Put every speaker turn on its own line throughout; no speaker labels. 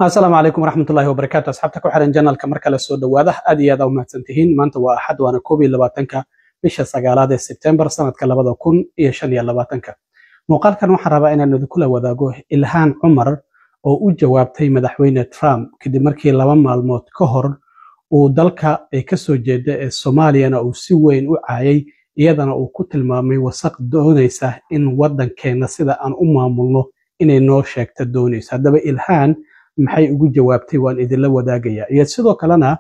Asalaamu calaykum waraxmatullahi wabarakaatu. Asxaabta ku xiran channelka, mar kale soo dhowaada. Aad iyo aad aa u mahadsantihiin. Maanta waa Axad, waana 21-ka bisha sagaalaad ee Sebtembar sanadka 2025-ka. Muuqaalkan waxaan rabaa inaan idinkula wadaago Ilhaan Cumar oo u jawaabtay Madaxweyne Trump kadib markii 2 maalmood ka hor uu dalka ay kasoo jeeda ee Soomaaliyana uu si weyn u caayay, iyadana uu ku tilmaamay wasaq doonaysa in waddankeenna sida aan u maamulno inay noo sheegta doonaysa. Haddaba Ilhaan maxay ugu jawaabtay? Waan idinla wadaagayaa. Iyo sidoo kalena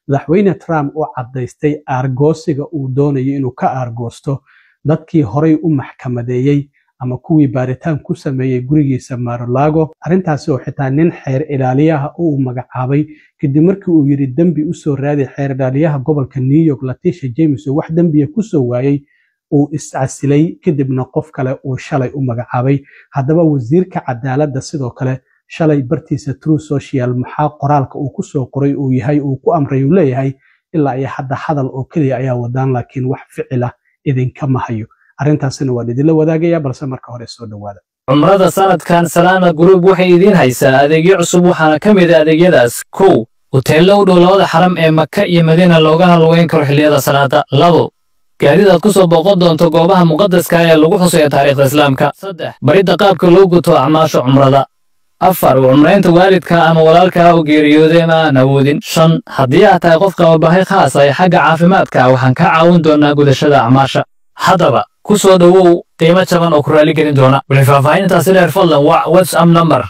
Madaxweyne Trump oo caddaystay aargoosiga uu doonayo inuu ka aargoosto dadkii horay u maxkamadeeyey ama kuwii baaritaan ku sameeyey gurigiisa Mar-a-Lago, arrintaasi oo xitaa nin xeer ilaaliyaha uu magacaabay kadib markii uu yidhi dembi usoo raadi. Xeer ilaaliyaha gobolka New York, Letitia James, oo wax dembiya kusoo waayey, uu iscasilay, kadibna qof kale uu shalay u magacaabay. Haddaba wasiirka cadaaladda sidoo kale shalay bartiisa Truth Social maxaa qoraalka uu kusoo qoray uu yahay uu ku amray uu leeyahay ilaa iyo hadda hadal oo keliya ayaa wadaan, laakiin wax ficila idinkama hayo. Arrintaasina waan idinla wadaagaya, balse marka hore soo dhowaada.
Cumrada sanadkan Salaama Group waxay idiin haysaa adeegyo cusub. Waxaana ka mid ah adeegyadaas: 1, huteello u dhow labada xaram ee Maka iyo Madiina looga halweyn karo xilliyada salaada; 2, gaadiid aad ku soo booqan doonto goobaha muqadaska ee lagu xusayo taariikhda Islaamka; 3, baridda qaabka loo guto acmaasha cumrada; 4, cumraynta waalidka ama walaalkaa oo geeriyooday ama aan awoodin; 5, haddii aad tahay qof qaba baahi khaas ah ee xagga caafimaadka, waxaan kaa caawin doonaa gudashada acmaasha. Haddaba ku soo dhowow qiimo jaban oo ku raali gelin doona. Wixii faahfaahintaasi dheer, fadlan wac WhatsApp number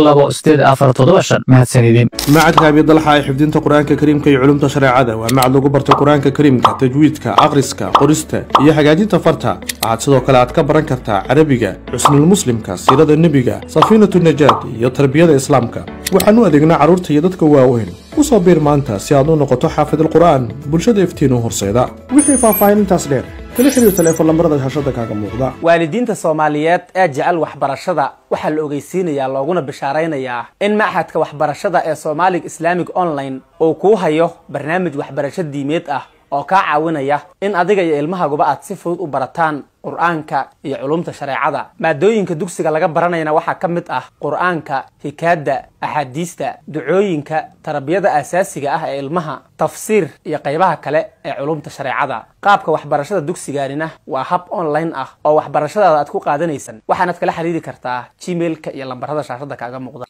00966659928475. Mahadsanidin.
Macadka Abidalxa ee xifdinta Qur-aanka Kariimka iyo culumta shareecada waa macad lagu barto Qur-aanka Kariimka, tajwiidka, akhriska, qorista iyo hagaajinta farta. Waxaad sidoo kale aad ka baran kartaa Carabiga, Xusnulmuslimka, siirada Nebiga, Safiinatu Najaad iyo tarbiyada Islaamka. Waxaan u adeegnaa carruurta iyo dadka waaweyn. Ku soo biir maanta si aad u noqoto xaafid Qur'aan bulshada iftiin u horseeda. Wixii faahfaahin intaas dheer, kala xiriir telefoon lambarada shaashada kaaga muuqda.
Waalidiinta Soomaaliyeed ee jecel waxbarashada waxaa la ogeysiinayaa looguna bishaaraynayaa in Machadka Waxbarashada ee Somali Islamic Online uu kuu hayo barnaamij waxbarasho diimeed ah oo kaa caawinaya in adiga iyo ilmahaguba aad si fudud u barataan Qur-aanka iyo culumta shareecada. Maadooyinka dugsiga laga baranayana waxaa ka mid ah Qur-aanka, hikaada, axaadiista, ducooyinka, tarbiyada aasaasiga ah ee ilmaha, tafsiir iyo qaybaha kale ee culumta shareecada. Qaabka waxbarashada dugsigaanina waa hab online ah oo waxbarashadaada aad ku qaadanaysan. Waxaanaad kala xiriiri kartaa Gmailka iyo lambarada shaashada kaaga muuqda.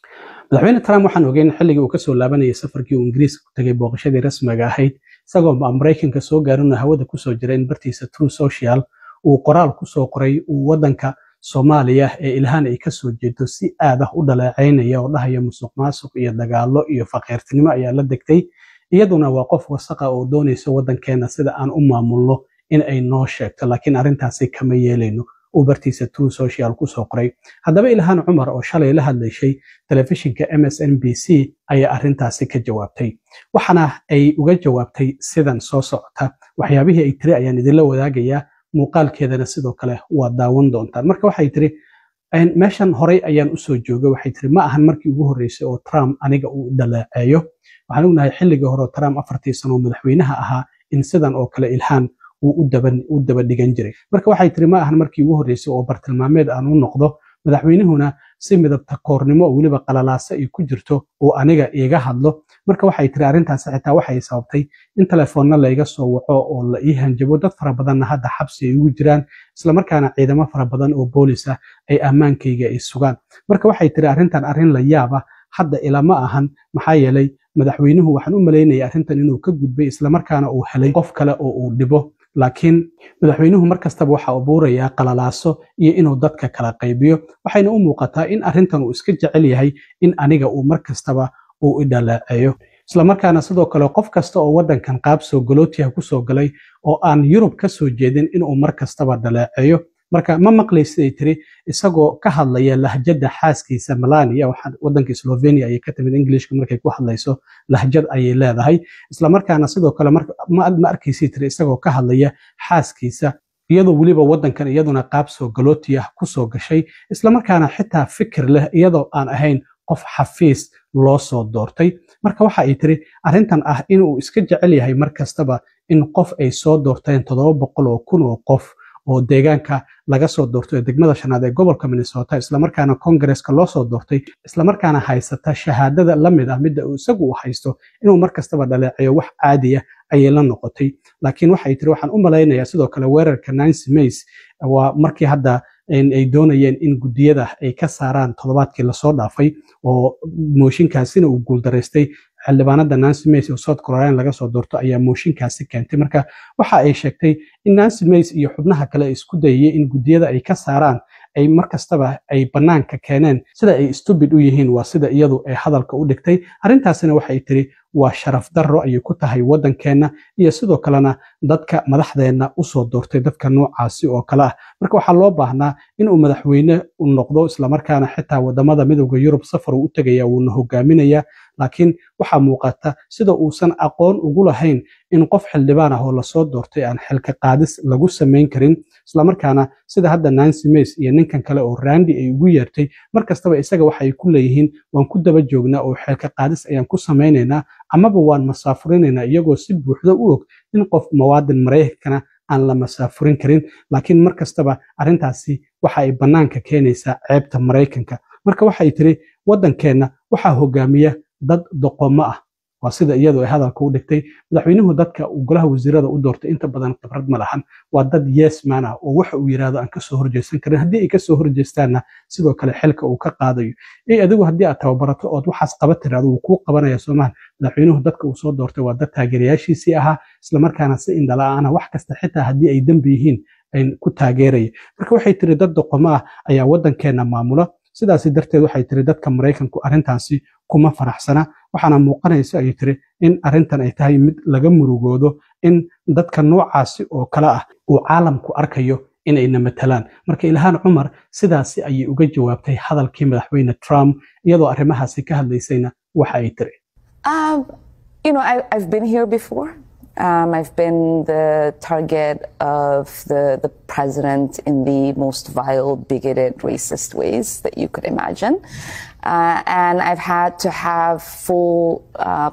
Madaxweyne Trump waxaan ogeyn xilligii uu kasoo laabanayay safarkii uu Ingiriiska ku tagay, booqashadii rasmiga ahayd, isagoo Maraykanka soo gaarin hawada kusoo jira, in bartiisa Truth Social uu qoraal kusoo qoray uu waddanka Soomaaliya ee Ilhaan ay kasoo jeedo si aad ah u dhaleecaynaya oo dhahaya musuq maasuq iyo dagaallo iyo faqiirtinimo ayaa la degtay, iyaduna waa qof wasaqa oo doonaysa waddankeena sida aan u maamulno in ay noo sheegto, laakiin arrintaasi kama yeelayno, uu bartiisa Truth Social kusoo qoray. Haddaba Ilhaan Cumar oo shalay la hadlayshay telefishinka MSNBC ayaa arrintaasi ka jawaabtay, waxaana ay uga jawaabtay sidan soo socota. Waxyaabihii ay tiri ayaan idinla wadaagayaa, muuqaalkeedana sidoo kale waa daawan doontaan. Marka waxay tiri, meeshan horay ayaan usoo joogay. Waxay tiri, ma ahan markii ugu horreysay oo Trump aniga uu dhaleeceeyo. Waxaan ognahay xilligii hore oo Trump 4-tii sano oo madaxweynaha ahaa in sidan oo kale Ilhaan uu u daba dhigan jiray. Marka waxay tiri, ma ahan markii ugu horreysay oo bartilmaameed aan u noqdo, madaxweynuhuna si midabta koornimo oo weliba qalalaasa ay ku jirto oo aniga iiga hadlo. Marka waxay tiri, arrintaasi xitaa waxay sababtay in telefoonna layga soo waco oo la ii hanjabo, dad fara badanna hadda xabsi ay ugu jiraan, islamarkaana ciidamo fara badan oo boolis ah ay ammaankayga ay sugaan. Marka waxay tiri, arrintan arrin la yaab ah hadda ilama ahan, maxaa yeelay madaxweynuhu waxaan u malaynaya arrintan inuu ka gudbay, islamarkaana uu helay qof kale oo uu dhibo, laakiin madaxweynuhu mar kastaba waxa abuurayaa qalalaaso iyo inuu dadka kala qaybiyo. Waxayna u muuqataa in arrintan uu iska jecel yahay in aniga uu mar kastaba uu i dhaleeceeyo, islamarkaana sidoo kale qof kasta oo waddankan qaab soo galootiha kusoo galay oo aan Yurub ka soo jeedin inuu mar kastaba dhaleeceeyo. Marka ma maqlaysid, ay tiri, isagoo ka hadlaya lahjada xaaskiisa Melania. Wadanka Slovenia ayay ka timid. Englishka markay ku hadlayso lahjad ayay leedahay. Islamarkaana sidoo kale ma arkaysi, tiri, isagoo ka hadlaya xaaskiisa, iyadoo weliba wadankan iyaduna qaab soo galooti ah kusoo gashay, islamarkaana xitaa fikir leh, iyadoo aan ahayn qof xafiis loo soo doortay. Marka waxa ay tiri, arrintan ah inuu iska jecel yahay mar kastaba in qof ay soo doorteen 700,000 oo qof Oo deegaanka laga soo doortay ee degmada shanaad ee gobolka Minnesota, islamarkaana Kongareska loo soo doortay, islamarkaana haysata shahaadada la mid ah midda uu isagu u haysto, inuu mar kastaba dhaleeceeyo wax caadiya ayay la noqotay. Laakiin waxay tiri, waxaan u malaynayaa sidoo kale weerarka Nancy Mace waa markii hadda ay doonayeen in guddiyada ay ka saaraan toddobaadkii lasoo dhaafay, oo mooshinkaasina uu guuldaraystay. Xildhibaanada Nancy Mace oo South Carolina laga soo doorto ayaa mooshinkaasi keentay. Marka waxa ay sheegtay in Nancy Mace iyo xubnaha kale ay isku dayayay in guddiyada ay ka saaraan ay mar kastaba ay bannaanka keeneen sida ay stupid u yihiin, waa sida iyadu ay hadalka u dhigtay. Arrintaasina waxay tiri waa sharaf darro ayay ku tahay waddankeenna iyo sidoo kalena dadka madaxdeenna usoo doortay dadka noocaasi oo kale ah. Marka waxaa loo baahnaa inuu madaxweyne u noqdo, islamarkaana xitaa wadamada Midowda Yurub safar uu u tegaya, wuuna hogaaminayaa, laakiin waxaa muuqata sida uusan aqoon ugu lahayn in qof xildhibaan ah oo lasoo doortay aan xilka qaadis lagu samayn karin, islamarkaana sida hadda Nancy Mace iyo ninkan kale oo Randy ay ugu yeertay mar kastaba isaga waxay ku leeyihiin waan ku daba joognaa oo xilka qaadis ayaan ku samaynaynaa amaba waan masaafurinaynaa, iyagoo si buuxda u og in qof muwaadin Maraykankana aan la masaafurin karin. Laakiin mar kastaba arrintaasi waxa ay bannaanka keenaysaa ceebta Maraykanka. Marka waxay tiri waddankeenna waxaa hogaamiya dad doqomo ah, waa sida iyadu ay hadalka u dhigtay. Madaxweynuhu dadka uu golaha wasiirada u doortay inta badan khibrad ma lahan, waa dad yes man ah oo waxa uu yidhaahdo aan kasoo horjeesan karin, haddii ay kasoo horjeestaanna sidoo kale xilka uu ka qaadayo. Adigu haddii aad tababarato ood waxaas qaba tiraado, wuu kuu qabanaya, soomahan? Madaxweynuhu dadka uu soo doortay waa dad taageerayaashiisii ahaa, islamarkaana si indhala-aana wax kasta, xitaa haddii ay dembi yihiin, ku taageeraya. Marka waxay tiri dad doqomo ah ayaa waddankeenna maamula. Sidaasi darteed waxay tiri dadka Maraykanku arrintaasi kuma faraxsana, waxaana muuqanaysa, ayay tiri, in arrintan ay tahay mid laga murugoodo in dadka noocaasi oo kale ah uu caalamku arkayo inayna matalaan. Marka Ilhaan Cumar sidaasi ayay uga jawaabtay hadalkii Madaxweyne Trump. Iyadoo arrimahaasi ka hadlaysayna waxa ay tiri:
I've been here before. I've been the target of the president in the most vile, bigoted, racist ways that you could imagine. And I've had to have full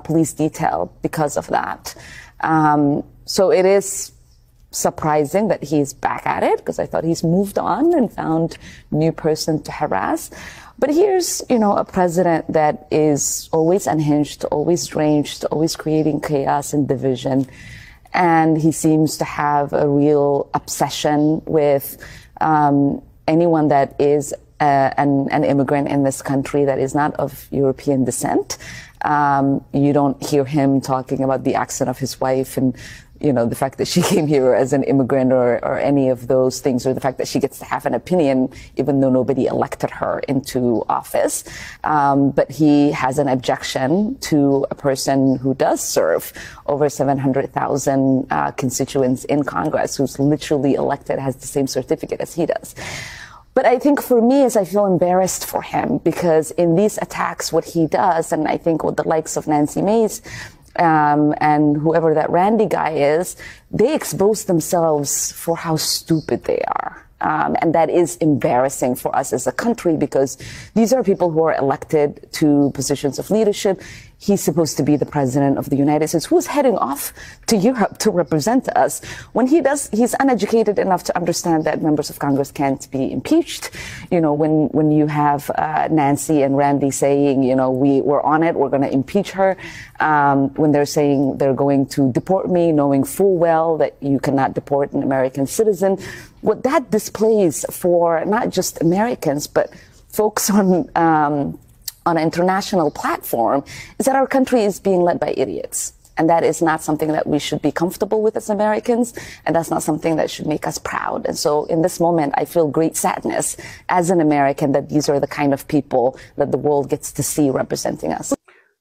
police detail because of that. So it is surprising that he's back at it because I thought he's moved on and found new person to harass. But here's a president that is always unhinged, always deranged, always creating chaos and division. And he seems to have a real obsession with anyone that is an immigrant in this country that is not of European descent. You don't hear him talking about the accent of his wife and the fact that she came here as an immigrant or any of those things, or the fact that she gets to have an opinion even though nobody elected her into office. But he has an objection to a person who does serve over 700,000 constituents in Congress, who's literally elected, has the same certificate as he does. But I think for me is I feel embarrassed for him because in these attacks, what he does, and I think what the likes of Nancy Mace and whoever that Randy guy is, they expose themselves for how stupid they are. And that is embarrassing for us as a country because these are people who are elected to positions of leadership. He's supposed to be the president of the United States, who is heading off to Europe to represent us. When he does, he's uneducated enough to understand that members of Congress can't be impeached. When you have Nancy and Randy saying, we're on it, we're going to impeach her. When they're saying they're going to deport me, knowing full well that you cannot deport an American citizen. What that displays for not just Americans, but folks on an international platform is that our country is being led by idiots. And that is not something that we should be comfortable with as Americans. And that's not something that should make us proud. And so in this moment, I feel great sadness as an American that these are the kind of people that the world gets to see representing us.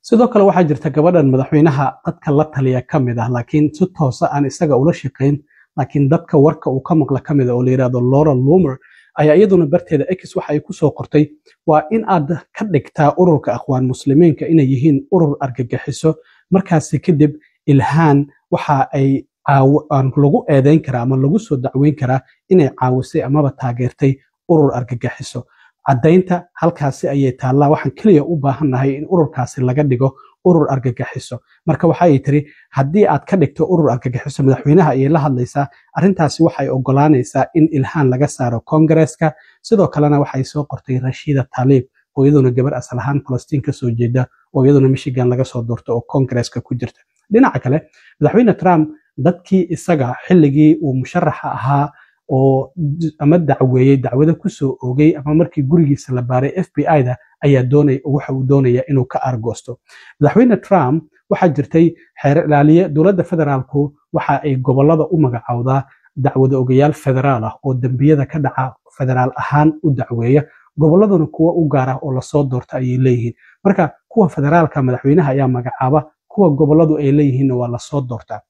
Sidoo kale waxaa jirta gabadhan madaxweynaha dadka la taliya ka mid ah, laakiin si toosa aan isaga ula shaqayn, laakiin dadka warka uu ka maqla ka mid ah, oo la yidhahdo Laura Loomer, ayaa iyaduna barteeda X waxa ay ku soo qortay: waa in aad ka dhigtaa ururka Akhwaan Muslimiinka inay yihiin urur argagixiso. Markaasi kadib Ilhaan waxa ay lagu eedeyn karaa ama lagu soo dacweyn karaa inay caawisay amaba taageertay urur argagixiso. Caddaynta halkaasi ayay taallaa. Waxaan keliya u baahannahay in ururkaasi laga dhigo Urur argagixiso. Marka waxa ay tiri, haddii aad ka dhigto urur argagixiso, madaxweynaha ayay la hadlaysaa, arrintaasi waxay ogolaanaysaa in Ilhaan laga saaro Kongareeska. Sidoo kalena waxay soo qortay Rashida Tlaib, oo iyaduna gabar asal ahaan Falastiin kasoo jeeda, oo iyaduna Michigan laga soo doorto oo Kongareeska ku jirta. Dhinaca kale, Madaxweyne Trump dadkii isaga xilligii uu musharaxa ahaa oo ama dacweeyey, dacwado kusoo oogay, ama markii gurigiisa la baaray FBI-da ayaa doonay, waxa uu doonaya inuu ka argoosto Madaxweyne Trump. Waxaa jirtay xeer ilaaliye. Dowladda federaalku waxa ay gobolada u magacowdaa dacwado ogayaal federaal ah oo dembiyada ka dhaca federaal ahaan u dacweeya. Goboladuna kuwa u gaar ah oo lasoo doorta ayay leeyihiin. Marka kuwa federaalka madaxweynaha ayaa magacaaba, kuwa goboladu ay leeyihiinna waa lasoo doortaa.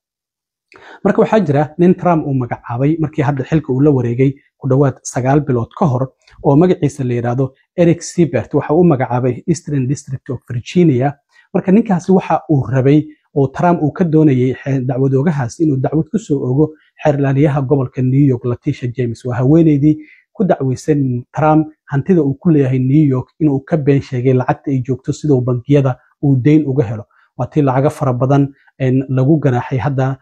Marka waxaa jira nin Trump uu magacaabay markii hadda xilka uu la wareegay ku dhowaad 9 bilood ka hor, oo magaciisa la yidhaahdo Eric Siebert. Waxa uu magacaabay Eastern District of Virginia. Marka ninkaasi waxa uu rabay oo Trump uu ka doonayay dacwadoogahaas inuu dacwad ku soo ogo xeer ilaaliyaha gobolka New York, Letitia James. Waa haweeneydii ku dacweysan Trump hantida uu ku leeyahay New York inuu ka been sheegay lacagta ay joogto, siduu bangiyada uu deyn uga helo. Waa tii lacago fara badan lagu ganaaxay. Hadda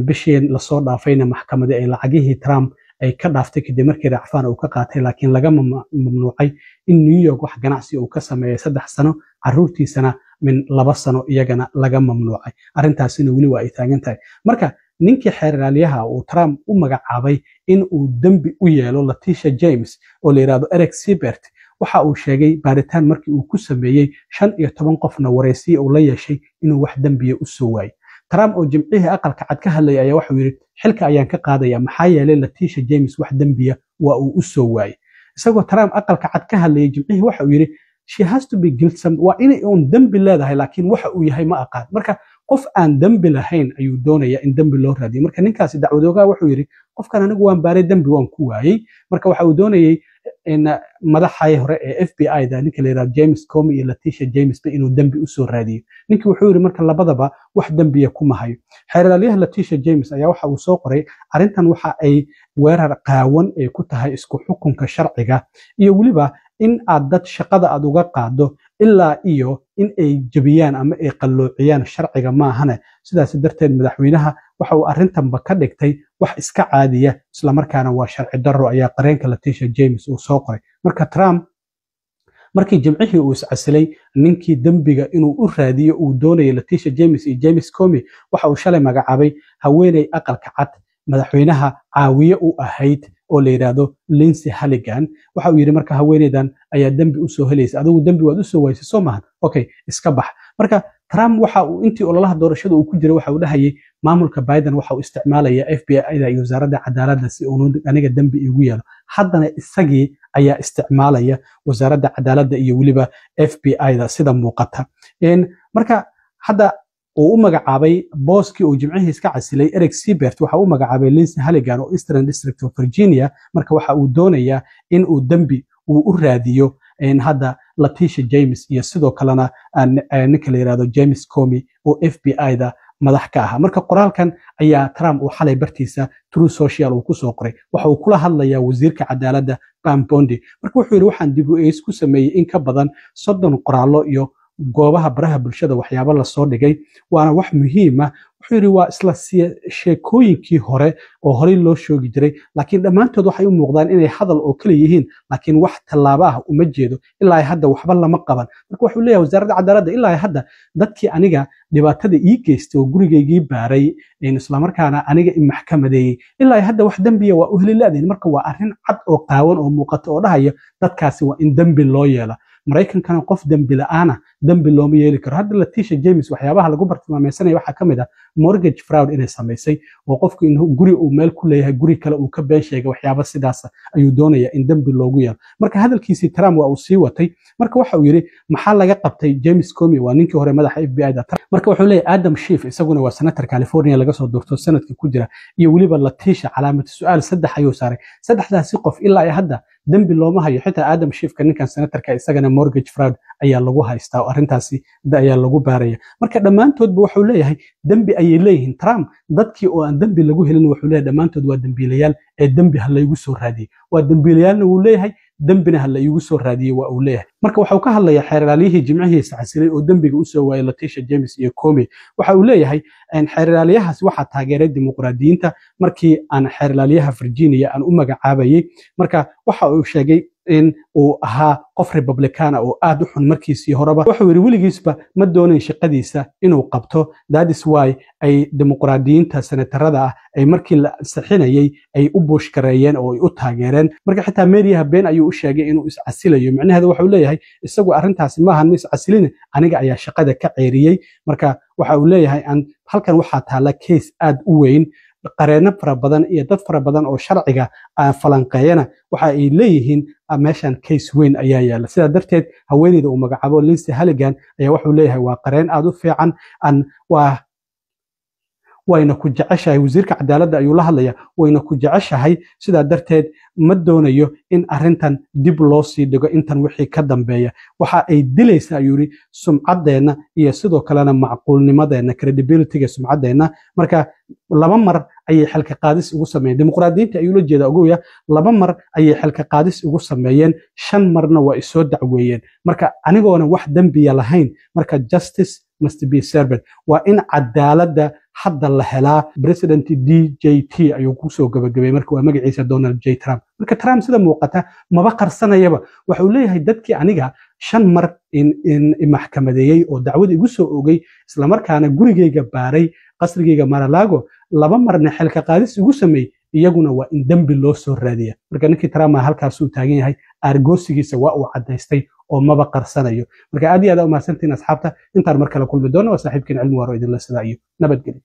bishii lasoo dhaafayna maxkamadii ay lacagihii Trump ay ka dhaaftay kadib markii racfaan uu ka qaatay, laakiin laga mamnuucay in New York wax ganacsi uu ka sameeyay 3 sano, caruurtiisana min 2 sano iyagana laga mamnuucay. Arrintaasina weli waa ay taagan tahay. Marka ninkii xeer ilaaliyaha uu Trump u magacaabay in uu dembi u yeelo Letitia James, oo la yidhahdo Eric Siebert, waxa uu sheegay baaritaan markii uu ku sameeyey, 15 qofna waraysiya uu la yeeshay, inuu wax dembiya u soo waayey. Trump oo Jimcihii Aqalka Cad ka hadlayay ayaa waxuu yidhi, xilka ayaan ka qaadaya, maxaa yeelay Letitia James wax dembiya waa uu u soo waayey. Isagoo Trump Aqalka Cad ka hadlayay Jimcihii waxa uu yidhi, "She has to be guilty some," waa inay uun dembi leedahay, laakiin waxa uu yahay ma aqaan. Marka qof aan dembi lahayn ayuu doonaya in dembi loo raadiyo. Marka ninkaasi dacwadoogaha wuxuu yidhi, qofkan anigu waan baaray, dembi waan ku waayey. Marka waxa uu doonayey in madaxay hore ee FBI da, ninka la yidhahdo James Comey, iyo Letitia James ba inuu dembi usoo raadiyo. Ninkii wuxuu yidhi marka labadaba wax dembiya kuma hayo. Xeer ilaaliyaha Letitia James ayaa waxa uu soo qoray, arrintan waxa ay weerar qaawan ay ku tahay isku xukunka sharciga, iyo weliba in aad dad shaqada aad uga qaado ilaa iyo in ay jebiyaan ama ay qalloociyaan sharciga maahane. Sidaas darteed madaxweynaha waxa uu arrintanba ka dhigtay wax iska caadiya, islamarkaana waa sharci darro, ayaa qareenka Letitia James uu soo qoray. Marka Trump markii Jimcihii uu iscasilay ninkii dembiga inuu u raadiyo uu doonayay, Letitia James iyo James Comey, waxa uu shalay magacaabay haweeney Aqalka Cad madaxweynaha caawiye u ahayd oo la yidhaahdo Lindsey Halligan. Waxa uu yidhi marka haweeneydan ayaa dembi usoo helaysa, adigu dembi waad usoo waysay, soo maahan? Okay, iska bax. Marka Trump waxa uu intii ololaha doorashada uu ku jiray waxa uu dhahayay, maamulka Biden waxa uu isticmaalaya FBI-da iyo wasaaradda cadaaladda si uu aniga dembi igu yeelo. Haddana isagii ayaa isticmaalaya wasaaradda cadaaladda iyo weliba FBI-da sida muuqata. Marka hadda uu u magacaabay booskii uu Jimcihii iska casilay Eric Siebert, waxa uu magacaabay Lindsey Halligan oo Eastern District of Virginia. Marka waxa uu doonayaa in uu dembi uu u raadiyo hadda Letitia James iyo sidoo kalena ninka la yidhahdo James Comey oo FBI-da madax ka ahaa. Marka qoraalkan ayaa Trump uu xalay bartiisa Truth Social uu kusoo qoray. Waxa uu kula hadlayaa wasiirka cadaaladda Pam Bondi. Marka wuxuu yidhi, waxaan dib u eegis ku sameeyey in ka badan 30 qoraallo iyo goobaha baraha bulshada waxyaabo lasoo dhigay, waana wax muhiim ah. Wuxuu yidhi, waa isla sheekooyinkii hore oo horey loo shoogi jiray, laakiin dhammaantood waxay u muuqdaan inay hadal oo kale yihiin, laakiin wax tallaabo ah uma jeedo ilaa hadda, waxba lama qaban. Marka wuxuu leeyahay wasaaradda cadaaladda, ilaa hadda dadkii aniga dhibaatada ii geystay oo gurigaygii baaray, islamarkaana aniga i maxkamadeeyey, ilaa hadda wax dembiya waa u heli la'diin. Marka waa arrin cad oo qaawan oo muuqata oo dhahaya dadkaasi waa in dembi loo yeela. Maraykankana qof dembi la'aana dembi looma yeeli karo. Hadda Letitia James waxyaabaha lagu bartilmaameysanaya waxaa ka mid ah mortgage fraud inay samaysay, oo qofku in guri uu meel ku leeyahay guri kale uu ka been sheegay. Waxyaaba sidaas ayuu doonaya in dembi loogu yeelo. Marka hadalkiisii Trump waa uu sii watay. Marka waxa uu yidhi, maxaa laga qabtay James Comey? Waa ninkii hore madaxa FBI da. Marka wuxuu leeyahay Adam Schiff, isaguna waa senator California laga soo doorto, sanadka ku jira, iyo weliba Letitia, calaamad su'aal saddex ayuu saaray. Saddexdaasi qof ilaa iyo hadda dembi looma hayo. Xitaa Adam Schiffka, ninkan senatorka, isagana mortgage fraud ayaa lagu haystaa oo arrintaasi ayaa lagu baaraya. Marka dhammaantoodba wuxuu leeyahay dembi ayay leeyihiin. Trump dadkii oo aan dembi lagu helin wuxuu leeyahay dhammaantood waa dembiilayaal ee dembi ha laygu soo raadiyey. Waa dembiilayaalna wuu leeyahay. Dembina ha la iigu soo raadiyey, waa uu leeyahay. Marka waxau ka hadlayaa xeeralaaliyihii Jimcihiisa xasilay oo dembiga usoo waayay Letitia James iyo Comey. Waxa uu leeyahay xeeralaalyahaas waxaa taageeray Dimuqraadiyiinta markii aan xeeralaalyaha Virginia aan u magacaabayay. Marka waxa uu sheegay in uu ahaa qof Republicana oo aad u xun markiisii horeba. Wuxuu yidhi weligiisba ma doonayn shaqadiisa inuu qabto. That is why ay Dimuqraadiyiinta senatarada ah ay markii la ansixinayay ay u push gareeyeen oo ay u taageereen. Marka xitaa meediyaha been ayuu u sheegay inuu iscasilayo. Micnaheedu waxuu leeyahay isagu arrintaasi maahan, ma iscasilin, aniga ayaa shaqada ka ceeriyey. Marka waxa uu leeyahay halkan waxaa taalla case aad u weyn. Qareenno fara badan iyo dad fara badan oo sharciga falanqeeyana waxa ay leeyihiin meeshan case weyn ayaa yaala. Sidaa darteed haweeneyda uu magacaabo Lindsey Halligan ayaa wuxuu leeyahay waa qareen aad u fiican, waa wayna ku jeceshahay. Wasiirka cadaaladda ayuu la hadlaya, wayna ku jeceshahay. Sidaa darteed ma doonayo in arrintan dib loo sii dhigo intan wixii ka dambeeya. Waxa ay dilaysaa, ayuu yidhi, sumcaddeenna iyo sidoo kalena macquulnimadeenna, credibilityga sumcaddeenna. Marka laba mar ayay xilka qaadis ugu sameeyeen Dimuqraadiyiinta ayuu la jeeda, ogoya. Laba mar ayay xilka qaadis ugu sameeyeen, shan marna waa isoo dacweeyeen, marka anigoona wax dembiya lahayn. Marka justice must be served, waa in cadaaladda hadda la helaa. President DJT ayuu kusoo gabagabay. Marka waa magaciisa Donald J Trump. Marka Trump sida muuqata maba qarsanayaba. Waxa uu leeyahay dadkii aniga shan mar in maxkamadeeyey oo dacwad igu soo ogay, islamarkaana gurigayga baaray, qasrigayga Maralago, laba marna xilka qaadis igu sameeyey, iyaguna waa in dembi loo soo raadiya. Marka ninkii Trump halkaasuu taagan yahay, aargoosigiisa waa uu caddaystay oo maba qarsanayo. Marka aad iyo aad u mahadsantihiin, asxaabta. Intaan mar kale kulmi doono, waa saaxiibkiin Cilmi Waaro, idinla sidaa iyo nabadgelyo.